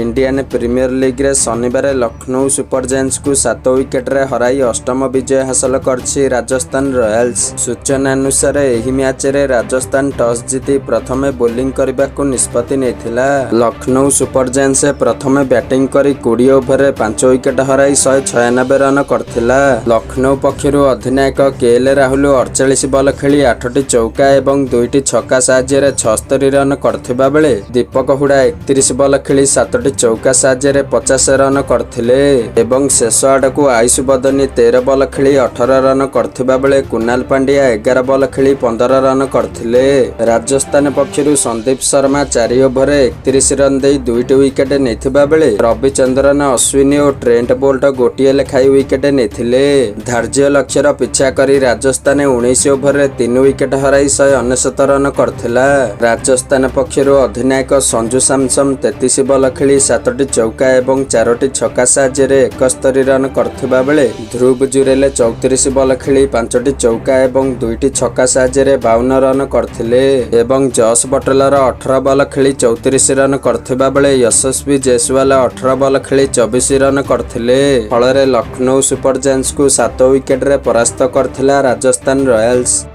Indian premier ଲିଗ୍ରେ ଶନିବାର Lucknow super ଜାଏଣ୍ଟସକୁ 7 ୱିକେଟରେ ହରାଇ ଅଷ୍ଟମ ବିଜୟ ହାସଲ କରିଛି ରାଜସ୍ଥାନ ରୟାଲ୍ସ। ସୂଚନାନୁସାରେ, ଏହି ମ୍ୟାଚରେ ରାଜସ୍ଥାନ ଟସ୍ ଜିତି ପ୍ରଥମେ ବୋଲିଂ କରିବାକୁ ନିଷ୍ପତ୍ତି ନେଇଥିଲା। ଲକ୍ଷ୍ନୌ ସୁପର ଜାଏଣ୍ଟସ ପ୍ରଥମେ ବ୍ୟାଟିଂ କରି 20 ଓଭରରେ 5 ୱିକେଟ ହରାଇ 196 ରନ କରିଥିଲା। ଲକ୍ଷ୍ନୌ ପକ୍ଷରୁ ଅଧିନାୟକ କେ ଏଲ୍ ରାହୁଲ 48 ବଲ ଖେଳି ଆଠଟି ଚୌକା ଏବଂ ଦୁଇଟି ଛକା ସାହାଯ୍ୟରେ 76 ରନ କରିଥିବା ବେଳେ ଦୀପକ ହୁଡା 31 ବଲ ଖେଳି ସାତଟି ଚୌକା ସାହାଯ୍ୟରେ 50 ରନ କରିଥିଲେ ଏବଂ ଶେଷ ଆଡ଼କୁ ଆୟୁଷ ବଦନୀ 13 ବଲ ଖେଳି 18 ରନ କରିଥିବା ବେଳେ କୁନାଲ ପାଣ୍ଡିଆ 11 ବଲ ଖେଳି 15 ରନ କରିଥିଲେ। ରାଜସ୍ଥାନ ପକ୍ଷରୁ ସନ୍ଦୀପ ଶର୍ମା 4 ଓଭରରେ 31 ରନ ଦେଇ ଦୁଇଟି ୱିକେଟ ନେଇଥିବା ବେଳେ ରବିଚନ୍ଦ୍ରନ ଅଶ୍ୱିନୀ ଓ ଟ୍ରେଣ୍ଟ ବୋଲ୍ଟ ଗୋଟିଏ ଲେଖାଏଁ ୱିକେଟ ନେଇଥିଲେ। ଧାର୍ଯ୍ୟ ଲକ୍ଷ୍ୟର ପିଛା କରି ରାଜସ୍ଥାନ 19 ଓଭରରେ 3 ୱିକେଟ ହରାଇ 199 ରନ କରିଥିଲା। ରାଜସ୍ଥାନ ପକ୍ଷରୁ ଅଧିନାୟକ ସଞ୍ଜୁ ସାମସନ 33 ବଲ ଖେଳି ସାତଟି ଚୌକା ଏବଂ ଚାରୋଟି ଛକା ସାହାଯ୍ୟରେ 71 ରନ କରିଥିବା ବେଳେ ଧ୍ରୁବ ଜୁରେଲ 34 ବଲ ଖେଳି ପାଞ୍ଚଟି ଚୌକା ଏବଂ ଦୁଇଟି ଛକା ସାହାଯ୍ୟରେ 52 ରନ କରିଥିଲେ ଏବଂ ଜସ୍ ବଟଲର 18 ବଲ ଖେଳି 34 ରନ କରିଥିବା ବେଳେ ୟଶସ୍ୱୀ ଜୟସ୍ୱାଲ 18 ବଲ ଖେଳି 24 ରନ କରିଥିଲେ। ଫଳରେ ଲକ୍ଷ୍ନୌ ସୁପର ଜାଏଣ୍ଟସକୁ 7 ୱିକେଟରେ ପରାସ୍ତ କରିଥିଲା ରାଜସ୍ଥାନ ରୟାଲ୍ସ।